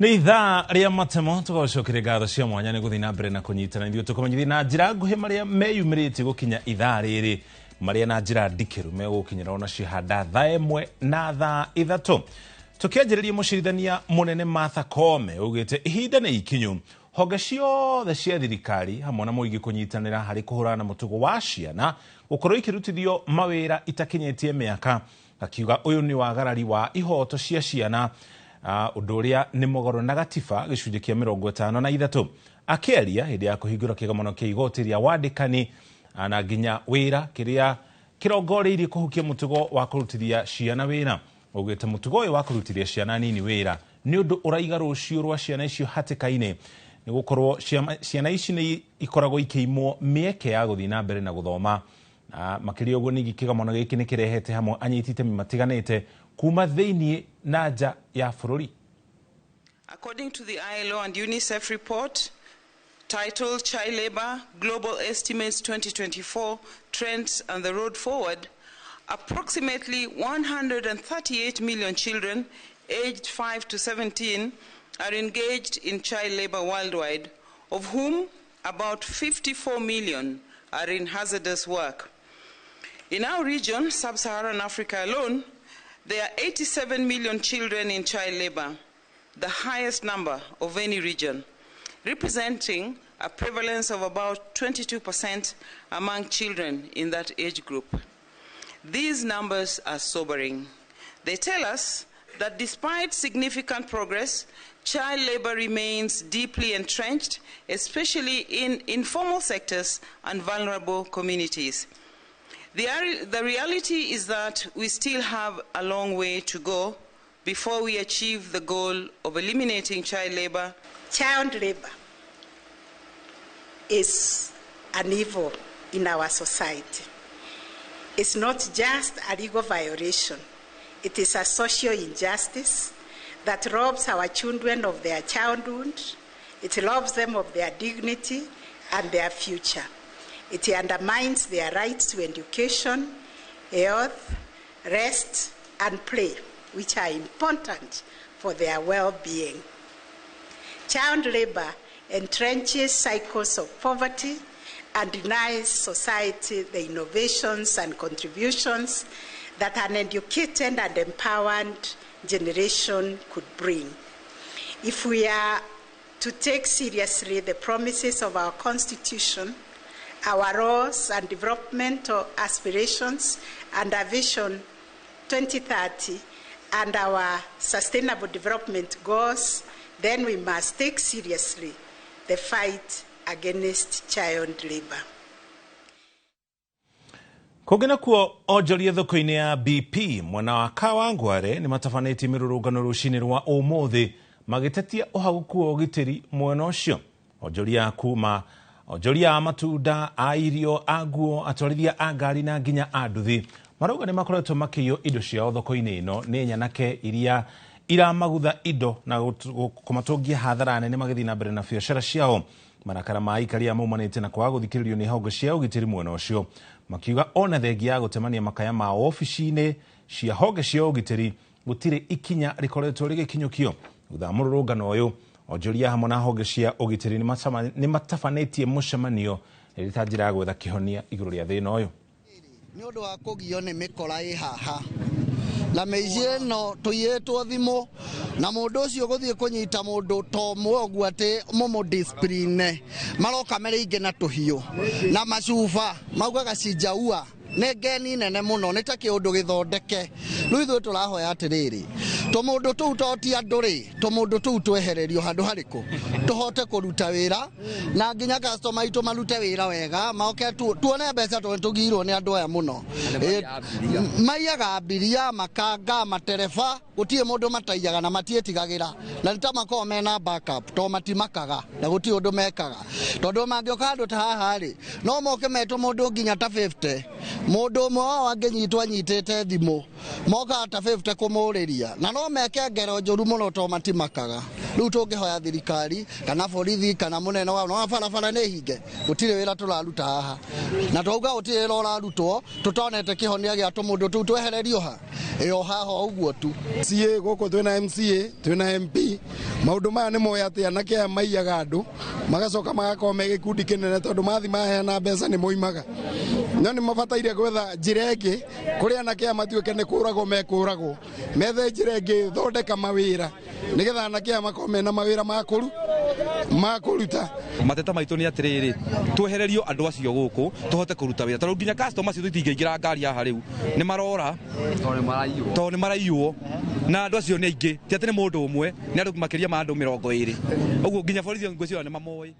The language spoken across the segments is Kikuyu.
Nĩ ithaa rĩa matemo, tũgacokeria ngatho cia mwanya nĩ gũthiĩ na mbere na kũnyitana ithuĩ, tũkũmenyithia na njĩra nguhĩ marĩa meyumĩrĩtie gũkinya ithaa rĩrĩ, marĩa na njĩra ndikĩru megũkinyĩra ona cihanda thaa 1 na thaa 3. Tũkĩanjĩrĩria, mũcirithania mũnene Martha Koome augĩte ihinda nĩ ikinyu honge ciothe cia thirikari hamwe na mũingĩ kũnyitanĩra harĩ kũhũrana na mũtugo wa ciana gũkorwo ikĩrutithio mawĩra itakinyĩtie mĩaka. Akiuga ũyũ nĩ wagarari wa ihoto cia ciana, ũndũ ũrĩa nĩ mũgarũ na gatiba gĩcunjĩ kĩa 53. Akĩaria hĩndĩ ya kũhingũra kĩgomano kĩa igoti rĩa wandĩkani na nginya wĩra kĩrĩa kĩrongoreirie kũhukia mũtugo wa kũrutithia ciana wĩra, augĩte mũtugo ũyũ wa kũrutithia ciana nini wĩra nĩ ũndũ ũraiga rũciũ rwa ciana icio hatĩka-inĩ, nĩ gũkorwo ciana ici nĩ ikoragwo ikĩimwo mĩeke ya gũthiĩ na mbere na gũthoma. Na makĩria ũguo ningĩ, kĩgomano gĩkĩ nĩ kĩrehete hamwe anyiti itemi matiganĩte kuma thĩiniĩ na nja ya bũrũri. According to the ILO and UNICEF report titled Child Labor Global Estimates 2024: Trends and the Road Forward, approximately 138 million children aged 5 to 17 are engaged in child labor worldwide, of whom about 54 million are in hazardous work. In our region, Sub-Saharan Africa alone, there are 87 million children in child labor, the highest number of any region, representing a prevalence of about 22% among children in that age group. These numbers are sobering. They tell us that despite significant progress, child labor remains deeply entrenched, especially in informal sectors and vulnerable communities. The reality is that we still have a long way to go before we achieve the goal of eliminating child labor. Child labor is an evil in our society. It's not just a legal violation, it is a social injustice that robs our children of their childhood, it robs them of their dignity and their future. It undermines their rights to education, health, rest, and play, which are important for their well being. Child labor entrenches cycles of poverty and denies society the innovations and contributions that an educated and empowered generation could bring. If we are to take seriously the promises of our Constitution, our laws and developmental aspirations, and our Vision 2030 and our Sustainable Development Goals, then we must take seriously the fight against child labor. Kũngĩ nakuo, onjoria thoko-inĩ ya BP mwena wa Kawangware nĩ matabanĩtie mĩrũrũngano rũcinĩ rwa ũmũthĩ magĩtetia ũhagũku wa ũgitĩri mwena ũcio. Onjoria kuma onjoria a matunda, a irio, a nguo, atwarithia a ngari na nginya a nduthi marauga nĩ makoretwo makĩiywo indo ciao thoko-inĩ ĩno nĩ nyanake iria iramagutha indo na kũmatũngia hathara nene magĩthiĩ na mbere na biacara ciao. Marakara ma aikaria maumanĩte na kwaga gũthikĩrĩrio nĩ honge cia ũgitĩri mwena ũcio, makiuga ona thengia ya gũtemania makaya ma obici-inĩ cia honge cia ũgitĩri, gũtirĩ ikinya rĩkoretwo rĩgĩkinyũkio. Thutha wa mũrũrũngano ũyũ, onjoria hamwe na honge cia ũgitĩri nĩ matabanĩtie mũcemanio ĩrĩ ta njĩra ya gwetha kĩhonia igũrũ rĩa thĩna ũyũ. Nĩ ũndũ wa kũgio nĩ mĩkora ĩ haha na mĩici ĩno tũiyĩtwo thimũ, na mũndũ ũcio gũthiĩ kũnyita mũndũ to ũmwe ũguo atĩ mũmũ discipline, maroka marĩ aingĩ na tũhiũ na macuba, maugaga cinjaua. Nĩ ngeni nene mũno, nĩ ta kĩũndũ gĩthondeke. Rĩu ithuĩ tũrahoya atĩrĩrĩ, tũmũndũ tũu to ti andũ rĩ, tũmũndũ tũu twehererio handũ harĩkũ tũhote kũruta wĩra, na nginya customer aitũ marute wĩra wega, moke tuone mbeca, tondũ tũgiirwo nĩ andũ aya mũno. Maiyaga abiria, makanga, matereba, gũtirĩ mũndũ mataiyaga na matiĩtigagĩra, na nĩ ta makoragwo mena backup to matimakaga na gũtirĩ ũndũ mekaga, tondũ mangĩũka handũ ta haha rĩ, no moke metwo mũndũ nginya ta 50. Mũndũ ũmwe wao angĩnyitwo anyitĩte thimũ, mokaga ta 50 kũmũrĩria, na no meke ngero njũru mũno to matimakaga. Rĩu tũngĩhoya thirikari kana borithi kana mũnene wao no barabara nĩ hinge, gũtirĩ wĩra tũraruta haha, na twauga gũtirĩ wĩra ũrarutwo tũtonete kĩhonia gĩa tũmũndũ tũu twehererio ha ĩyo haha ũguo tu. CA gũkũ twĩna MCA twĩna MP, maũndũ maya nĩ moĩ atĩ anake aya maiyaga andũ magacoka magakorwo me gĩkundi kĩnene tondũ mathi maheana mbeca nĩ moimaga, no nĩ mabataire gwetha njĩra ĩngĩ kũrĩa anake aya matuĩke nĩ kũragwo mekũragwo, methe njĩra ĩngĩ thondeka mawĩra nĩgetha anake aya makorwo mena mawĩra ma kũruta. Mateta maitũ nĩ atĩrĩrĩ, twehererio andũ acio gũkũ tũhote kũruta wĩra, tondũ nginya customer citũ itingĩingĩra ngari haha rĩu nĩ marora tondũ nĩ maraiywo, na andũ acio nĩ aingĩ, ti atĩ nĩ mũndũ ũmwe, nĩ andũ makĩria ma andũ 20, ũguo nginya borithi ngwĩciria nĩ mamoĩ.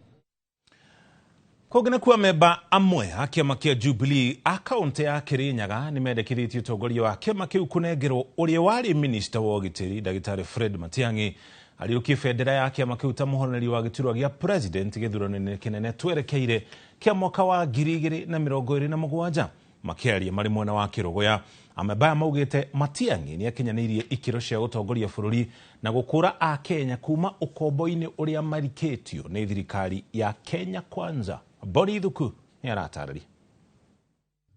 Kũngĩ nĩ kuo amemba amwe a kĩama kĩa Jubilee a kaũntĩ ya Kirinyaga nĩ mendekithĩtie ũtongoria wa kĩama kĩu kũnengerwo ũrĩa warĩ minista wa ũgitĩri ndagĩtarĩ Fred Matiang'i ariũkie bendera ya kĩama kĩu ta mũhonoria wa gĩturwa gĩa president gĩthurano-inĩ kĩnene twerekeire kĩa mwaka wa 2027. Makĩaria marĩ mwena wa Kĩrũgũya, amemba aya maugĩte Matiang'i nĩ akinyanĩirie ikĩro cia gũtongoria bũrũri na gũkũra Akenya kuma ũkombo-inĩ ũrĩa marikĩtio nĩ thirikari ya Kenya Kwanza. Boni Thuku nĩ aratarĩria.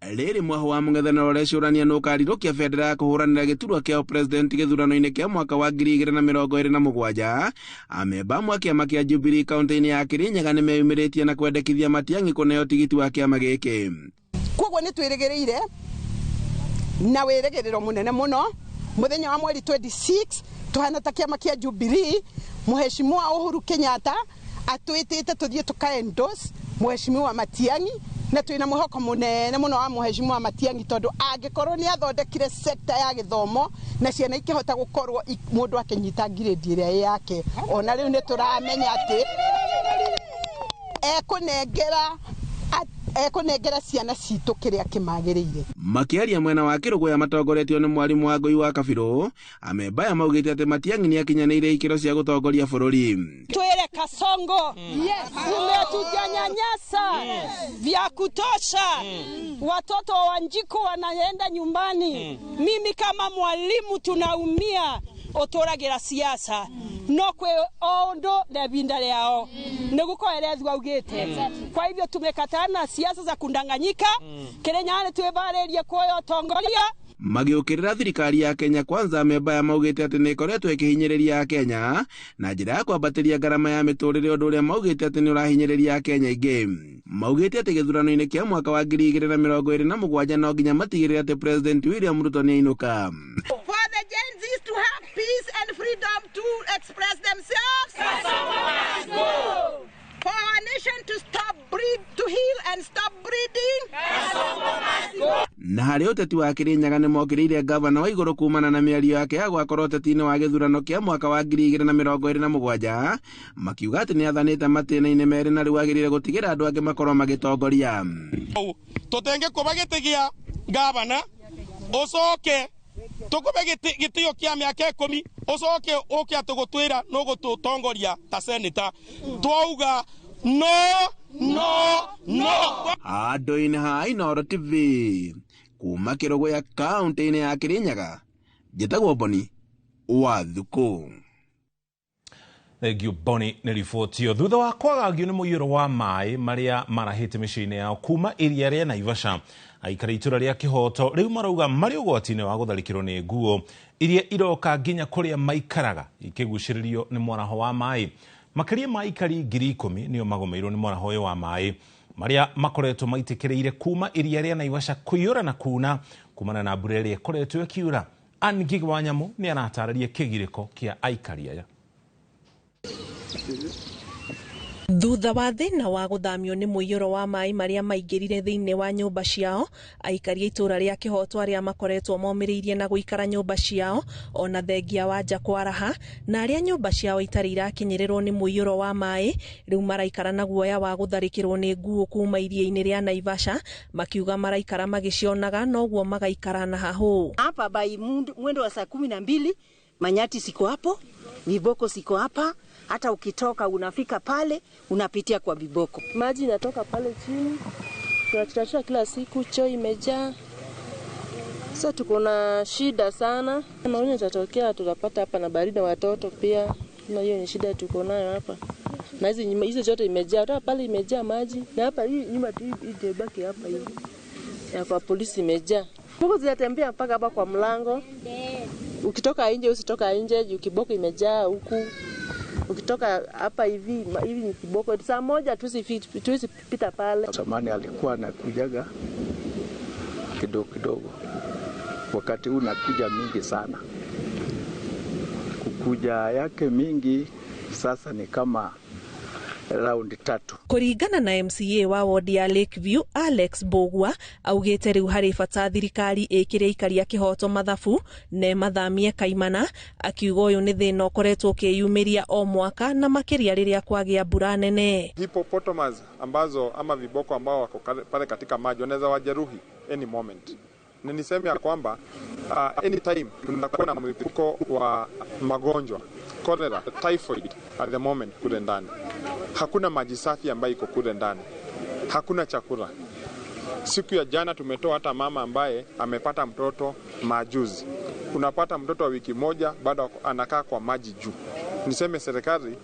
Rĩrĩ mwaho wa mũng'ethanĩro ũrecũrania nũkarirũkia bendera ya kũhũranĩra gĩturwa kĩa president gĩthurano-inĩ kĩa mwaka wa 2027, amemba amwe a kĩama kĩa Jubilee kaũntĩ-inĩ ya Kirinyaga nĩ meyumĩrĩtie na kwendekithia Matiang'i kũneo tigiti wa kĩama gĩkĩ. Koguo nĩ twĩrĩgĩrĩire na wĩrĩgĩrĩro mũnene mũno mũthenya wa mweri 26 tũhana ta kĩama kĩa Jubilee Mheshimiwa Uhuru Kenyatta atwĩtĩte tũthiĩ tũka endorse Mheshimiwa Matiang'i, na twĩna mwĩhoko mũnene mũno wa Mheshimiwa Matiang'i tondũ angĩkorwo nĩ athondekire sector ya gĩthomo na ciana ikĩhota gũkorwo mũndũ akĩnyita grade ĩrĩa yake, ona rĩu nĩ tũramenya atĩ ekũnengera ciana citũ kĩrĩa kĩmagĩrĩire. Makĩaria mwena wa Kĩrũgũya matongoretio nĩ mwarimũ wa Ngũi wa Kabirũ, amemba aya maugĩte atĩ Matiang'i nĩ akinyanĩire ikĩro cia gũtongoria bũrũri. Twĩre Kasongo, yes, umetujanyanyasa vya kutosha. Watoto wa Wanjiku wanaenda nyumbani. Mimi kama mwalimu tunaumia otũragira siasa no kwe ondo na binda yao nigukoerethwa ugite. Kwa hivyo tumekatana siasa za kundanganyika. Kirinyaga twebarerie kuoya utongoria. Magĩũkĩrĩra thirikari ya Kenya Kwanza, amemba aya maugĩte atĩ nĩ ĩkoretwo ĩkĩhinyĩrĩria Akenya na njĩra ya kwambatĩria ngarama ya mĩtũrĩre, ũndũ ũrĩa maugĩte atĩ nĩ ũrahinyĩrĩria Akenya aingĩ. Maugĩte atĩ gĩthurano-inĩ kĩa mwaka wa 2027 no nginya matigĩrĩre atĩ President William Ruto nĩ ainũka. For the Gen Zs to have peace and freedom to express themselves. For our nation to stop breed, to heal and stop breeding. Na harĩ ũteti wa Kirinyaga nĩ mokĩrĩire gavana wa igũrũ kumana na mĩario yake ya gwakorwo ũteti-inĩ wa gĩthurano kĩa mwaka wa 2027, makiuga atĩ nĩ athanĩte matĩna-inĩ merĩ na rĩu agĩrĩire gũtigĩra andũ angĩ makorwo magĩtongoria. Tũtengĩkũba gĩtĩ gĩa gavana ũcoke tũkũbe gĩtĩo kĩa mĩaka 10 ũcoke ũke atũgũtwĩra nũgũtũtongoria ta seneta, twauga no no no. Andũ-inĩ ha Inooro TV kuma Kĩrũgũya kaũntĩ-inĩ ya Kirinyaga, njĩtagwo Boni wa Thuku. Thank you Boni nĩ riboti ĩyo. Thutha wa kwagagio nĩ mũiyũro wa maĩ marĩa marahĩte mĩciĩ-inĩ yao kuma iria rĩa Naivasha, aikari itũra rĩa Kĩhoto rĩu marauga marĩ ũgwati-inĩ wa gũtharĩkĩrwo nĩ nguo iria iroka nginya kũrĩa maikaraga ikĩgucĩrĩrio nĩ mwaraho wa maĩ. Makĩria ma aikari 10,000 nĩo magomeirwo nĩ mwaraho ũyũ wa maĩ marĩa makoretwo maitĩkĩrĩire kuma iria rĩa Naivasha kũiyũra na kuna kumana na mbura ĩrĩa ĩkoretwo ĩkiura. Ann Ngigi wa Nyamu nĩ aratarĩria kĩgirĩko kĩa aikari aya. Thutha wa thĩna wa gũthamio nĩ mũiyũro wa maĩ marĩa maingĩrire thĩinĩ wa nyũmba ciao, aikari a itũra rĩa Kĩhoto arĩa makoretwo momĩrĩirie na gũikara nyũmba ciao ona thengia wa nja kwaraha, na arĩa nyũmba ciao itarĩ irakinyĩrĩrwo nĩ mũiyũro wa maĩ rĩu maraikara na guoya wa gũtharĩkĩrwo nĩ nguo kuma iria-inĩ rĩa Naivasha, makiuga maraikara magĩcionaga noguo magaikara na hahũ. Hapa by mwendo wa saa 12 manyati siko hapo, viboko siko hapa. Hata ukitoka unafika pale unapitia kwa viboko. Maji inatoka pale chini, tunachotachua kila siku, choo imejaa. Sasa tuko na shida sana. Magonjwa yatatokea, tutapata hapa na baridi watoto pia. Na hiyo ni shida tuko nayo hapa. Na hizi hizo zote imejaa, hata pale imejaa maji na hapa hii nyumba tu imebaki hapa hivi. Ya kwa polisi imejaa. Kiboko zinatembea mpaka hapa kwa mlango. Ukitoka nje usitoka nje, juu kiboko imejaa huku. Ukitoka hapa hivi hivi ni kiboko. Saa moja tusi pita pale. Zamani alikuwa anakujaga kidogo kidogo. Wakati huu nakuja mingi sana. Kukuja yake mingi sasa ni kama raundi tatu. Kũringana na MCA wa wodi ya Lakeview Alex Mbugua augĩte rĩu harĩ bata thirikari ĩkĩre aikari a Kĩhoto mathabu na ĩmathamie kaimana, akiuga ũyũ nĩ thĩna ũkoretwo ũkĩyumĩria o mwaka na makĩria rĩrĩa kwagĩa mbura nene. Hippopotamus ambazo ama viboko ambao wako pale katika maji wanaweza wajeruhi any moment. Na niseme ya kwamba anytime tunakuwa na mlipuko wa magonjwa cholera, typhoid at the moment kule ndani. Hakuna maji safi ambayo iko kule ndani. Hakuna chakula. Siku ya jana tumetoa hata mama ambaye amepata mtoto majuzi. Unapata mtoto wa wiki moja bado anakaa kwa maji juu. Niseme serikali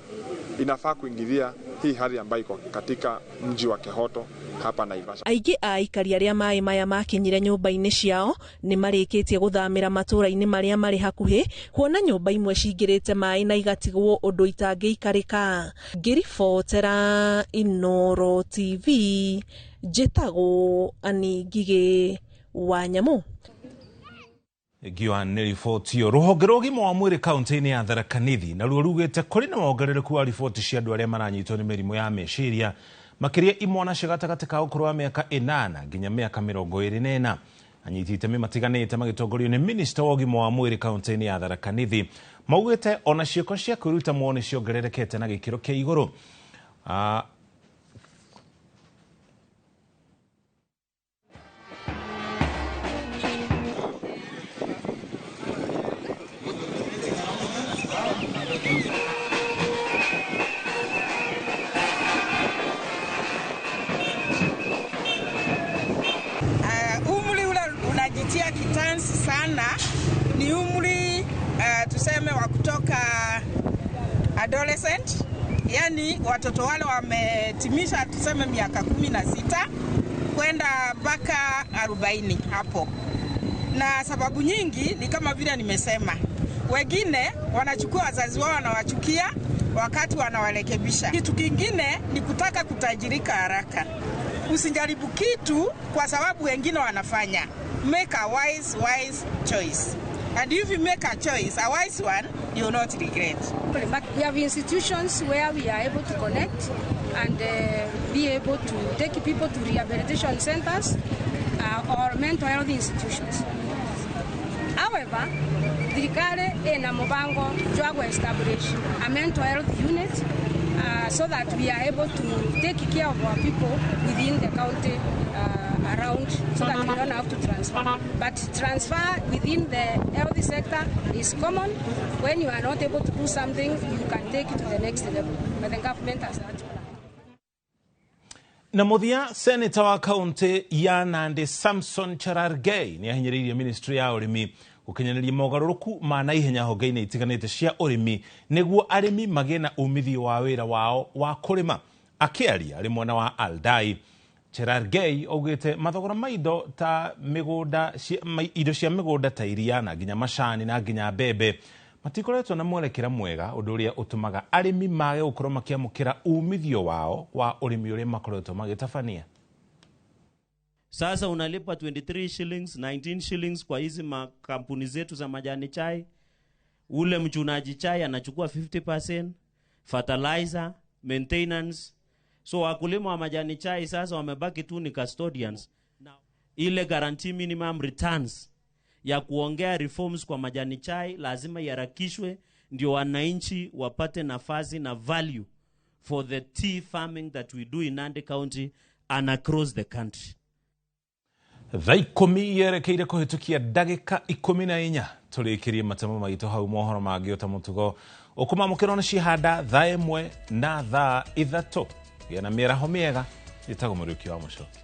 inafaa kuingilia hii hali ambayo iko katika mji wa Kihoto hapa Naivasha. Aingĩ a aikari arĩa maĩ maya makinyire nyũmba-inĩ ciao nĩ marĩkĩtie gũthamĩra matũũra-inĩ marĩa marĩ hakuhĩ kuona nyũmba imwe cingĩrĩte maĩ na igatigwo ũndũ itangĩikarĩka. Ngĩribotera Inooro TV njĩtagwo Annie Ngigĩ wa Nyamũ. Ngiwa nĩ riboti ĩyo. Rũhonge rwa ũgima wa mwĩrĩ kaunti-inĩ ya Tharaka Nithi naruo rugĩte kũrĩ na wongerereku wa riboti cia andũ arĩa maranyitwo nĩ mĩrimũ ya meciria makĩria imwana cia gatagatĩ ka ũkũrũ wa mĩaka 8 nginya mĩaka 24. Anyiti itemi matiganĩte magĩtongorio nĩ minista wa ũgima wa mwĩrĩ kaunti-inĩ ya Tharaka Nithi maugĩte ona ciĩko cia kwĩruta muoyo nĩ ciongererekete na gĩkĩro kĩa igũrũ. Umri ule unajitia kitansi sana ni umri tuseme wa kutoka adolescent, yani watoto wale wametimisha tuseme miaka 16 kwenda mpaka 40 hapo. Na sababu nyingi ni kama vile nimesema, wengine wanachukua wazazi wao wanawachukia wakati wanawarekebisha. Kitu kingine ni kutaka kutajirika haraka. Usijaribu kitu kwa sababu wengine wanafanya. Make a wise choice. And if you make a choice, a wise one, you will not regret. But we have institutions where we are able to connect and be able to take people to rehabilitation centers or mental health institutions. However, thirikari ina mubango jwa establish a mental health unit so that we are able to take care of our people within the county around, so that we don't have to transfer. But transfer within the health sector is common. When you are not able to do something, you can take it to the next level. But the government has that plan. Na muthia, seneta wa kaunti ya Nandi Samson Cherargei ni ahinyĩrĩirie ministry ya ũrĩmi gũkinyanĩria mogarũrũku ma naihenya honge-inĩ itiganĩte cia ũrĩmi nĩguo arĩmi magĩe na umithio wa wĩra wao wa kũrĩma. Akĩaria arĩ mwena wa Aldai, Cherargei augĩte mathogora ma indo ta mĩgũnda indo cia mĩgũnda ta iria na nginya macani na nginya mbembe matikoretwo na mwerekera mwega, ũndũ ũrĩa ũtũmaga arĩmi mage gũkorwo makĩamũkĩra umithio wao wa ũrĩmi ũrĩa makoretwo magĩtabania. Sasa unalipa 23 shillings, 19 shillings kwa hizi makampuni zetu za majani chai. Ule mchunaji chai anachukua 50%, fertilizer, maintenance. So wakulima wa majani chai sasa wamebaki tu ni custodians. Ile guarantee minimum returns ya kuongea reforms kwa majani chai lazima iharakishwe ndio wananchi wapate nafasi na value for the tea farming that we do in Nandi County and across the country. Thaa 10 yerekeire kũhĩtũkia ndagĩka 14 tũrĩkĩrie matemo maitũ hau mohoro mangĩ ota mũtugo ũkũmamũkĩrwo nĩ cihanda thaa 1 na thaa 3. Gĩa na mĩaraho mĩega. Njĩtagwo Mũriũki wa Mũcoki.